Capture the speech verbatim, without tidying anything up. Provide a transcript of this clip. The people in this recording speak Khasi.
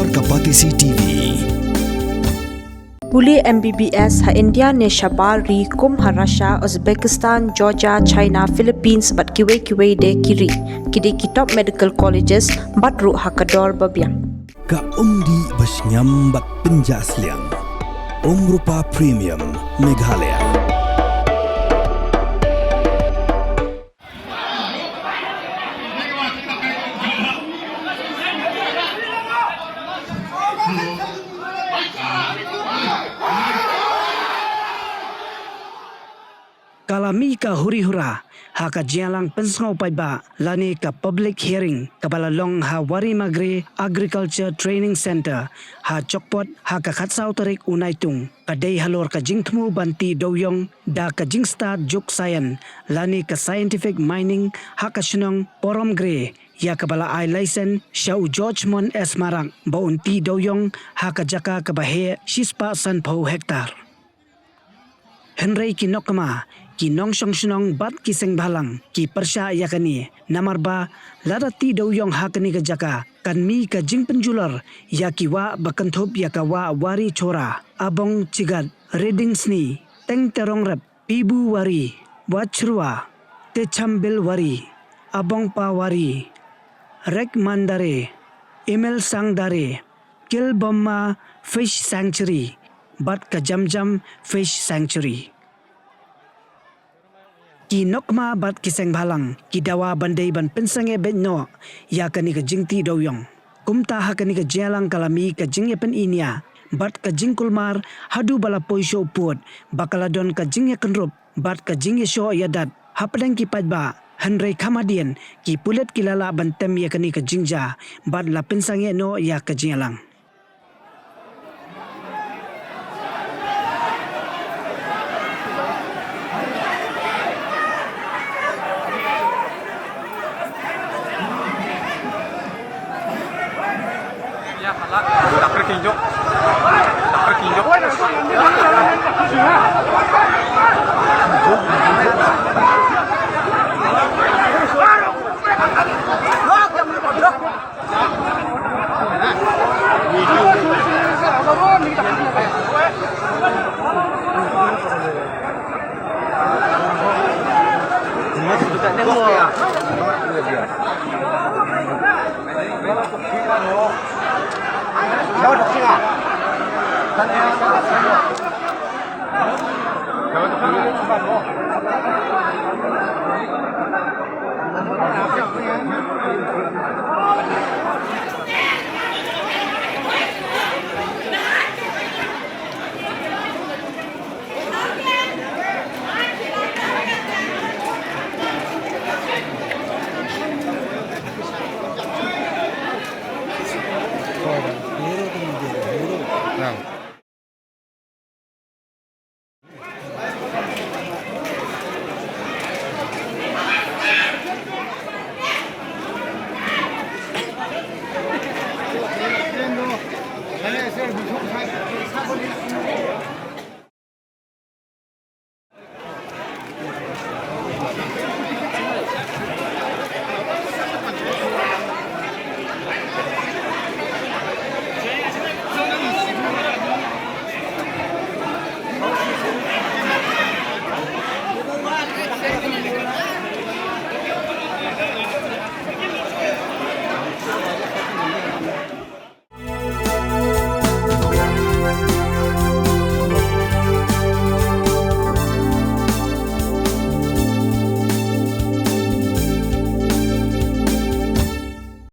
Ka Batesi T V. Pule M B B S ha India ne shabar ri kum ha Russia, Uzbekistan, Georgia, China, Philippines bad kiwei kiwei de ki ri. Ki dei ki top medical colleges bad ruh ha ka dor ba biang. Ka umdih ba shngiam bad pynjah sliang. Umrupa Premium Meghalaya. Ka la mih ka huri hura ha ka jingïalang pynsngew paidbah lane ka public hearing kaba la long ha Wari Magre Agriculture Training Centre ha Chokpot ha ka khatsaw tarik u Naitung, ka dei halor ka jingthmu ban tih dewiong da ka jingstad juk science lane ka scientific mining ha ka shnong Poromgre, ïa kaba la ai license sha u George Mon S Marak ba un tih dewiong ha ka jaka kaba heh shispah sanphew hektar. Hynrei ki nongkma, ki nongshong shnong bad ki seng bhalang ki pyrshah ïa kane, namar ba lada tih dewiong ha kane ka jaka kan mih ka jingpynjulor ïa ki wah ba kynthup ïa ka wah Wari Chora, Abong Chigat, Reding Sni, Teng Terong Rep, Pibu Wari, Wachrua, Techambil Wari, Abongpa Wari, Rekmandare, Imelsang Dare, Kilbomma Fish Sanctuary bad ka Jamjam Fish Sanctuary. Ki nongkma bad ki seng bhalang ki dawa ban dei ban pynsangeh beit noh ïa kane ka jingtih dewiong. Kumta ha kane ka jingïalang ka la mih ka jingïapyni nia bad ka jingkulmar haduh ba la poi shuh pud ba ka la don ka jingïakynrup bad ka jingïashoh ïadat hapdeng ki paidbah, hynrei kham hadien ki pulit ki la lah ban tem ïa kane ka jingjia bad la pynsangeh noh ïa ka jingïalang.